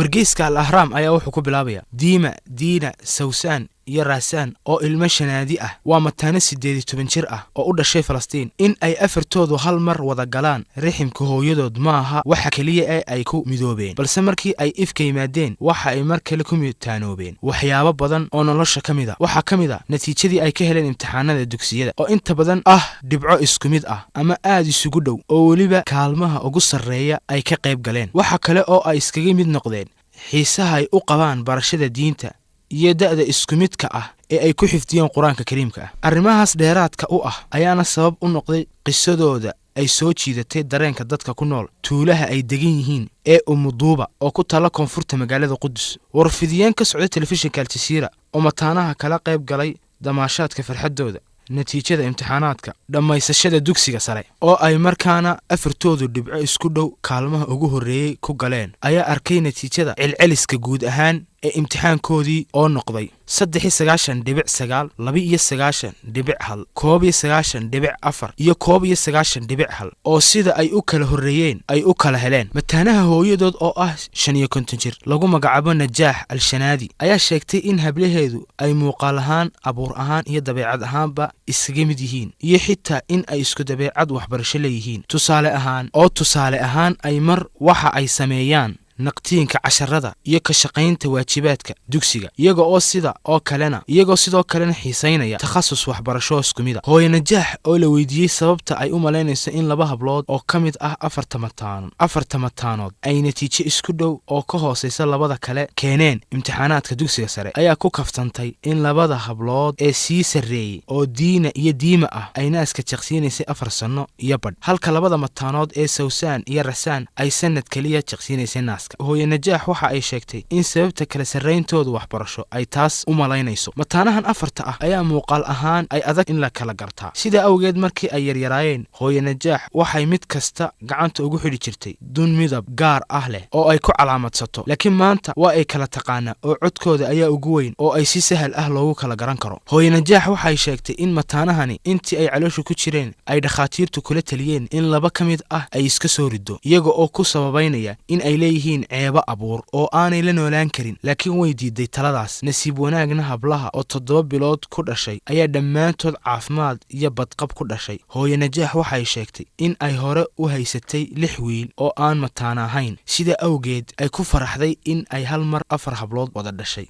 Wargeyska Al Ahraam ayaa wuxuu ku bilaabaya: Diima, Diina, Sawsaan iyo Raasaan oo ilmo Shanaadi ah waa mataano 18 jir ah oo u dhashay Falastiin. In ay afartoodu hal mar wada galaan riximka hooyadood maaha waxa keliya ee ay ku midoobeen, balse markii ay ifka yimaadeen waxa ay mar kale ku mitaanoobeen waxyaabo badan oo nolosha ka mid a. Waxaa ka mid a natiijadii ay ka heleen imtixaanada dugsiyada oo inta badan ah dhibco isku mid ah ama aad isugu dhow, oo weliba kaalmaha ugu sarreeya ay ka qayb galeen. Waxa kale oo ay iskaga mid noqdeen xiisaha ay u qabaan barashada diinta iyo da'da isku midka ah ee ay ku xifdiyeen Qur-aanka Kariimka ah. Arrimahaas dheeraadka u ah ayaana sabab u noqday qisadooda ay soo jiidatay dareenka dadka ku nool tuulaha ay degan yihiin ee Umuduuba oo ku tala koonfurta magaalada Qudus. Warfidiyeen ka socda telefishinka Aljasiira oo mataanaha kala qayb galay damaashaadka farxaddooda natiijada imtixaanaadka dhammaysashada dugsiga sare, oo ay markaana afartoodu dhibco isku dhow kaalmaha ugu horreeyey ku galeen, ayaa arkay natiijada celceliska guud ahaan ee imtixaankoodii oo noqday 93.9, 92.1, 91.4 iyo 91.1, oo sida ay u kala horreeyeen ay u kala heleen. Mataanaha hooyadood oo ah 55 jir lagu magacaabo Najaax Al-Shanaadi ayaa sheegtay in hablaheedu ay muuqaal ahaan, abuur ahaan iyo dabeecad ahaanba iskaga mid yihiin, iyo xitaa in ay isku dabeecad waxbarasho leeyihiin. Tusaale ahaan ay mar waxa ay sameeyaan naqtiinka casharada iyo ka shaqaynta waajibaadka dugsiga, iyaga oo sida oo kalena iyagoo sidoo kalena xiisaynaya takhasus waxbarasho isku mid a. Hooye Najaax oo la weydiiyey sababta ay u malaynayso in laba hablood oo ka mid ah afarta mataanood ay natiijo isku dhow oo ka hoosaysa labada kale keeneen imtixaanaadka dugsiga sare, ayaa ku kaftantay in labada hablood ee sii sarreeyey oo Diina iyo Diima ah ay naaska jaqsiinaysay 4 sanno iyo badh, halka labada mataanood ee Sawsaan iyo Rasaan ay sanad keliya jaqsiinaysay naaska. Hooye Najaax waxa ay sheegtay in sababta kala sarrayntooda waxbarasho ay taas u malaynayso. Mataanahan afarta ah ayaa muuqaal ahaan ay adag in la kala gartaa. Sidaa awgeed, markii ay yaryaraayeen, Hooye Najaax waxay mid kasta gacanta ugu xidhi jirtay dun midab gaar ah leh oo ay ku calaamadsato, laakiin maanta waa ay kala taqaanaa oo codkooda ayaa ugu weyn oo ay si sahal ah loogu kala garan karo. Hooye Najaax waxay sheegtay in mataanahani intii ay caloosha ku jireen ay dhakhaatiirtu kula taliyeen in laba ka mid ah ay iska soo riddo, iyaga oo ku sababaynaya in ay leeyihiin ceebo abuur oo aanay la noolaan karin, laakiin way diiday taladaas. Nasiib wanaagna, hablaha oo 7 bilood ku dhashay ayaa dhammaantood caafimaad iyo badqab ku dhashay. Hooye Najaax waxay sheegtay in ay hore u haysatay lix wiil oo aan mataana ahayn, sida awgeed ay ku faraxday in ay hal mar afar hablood wada dhashay.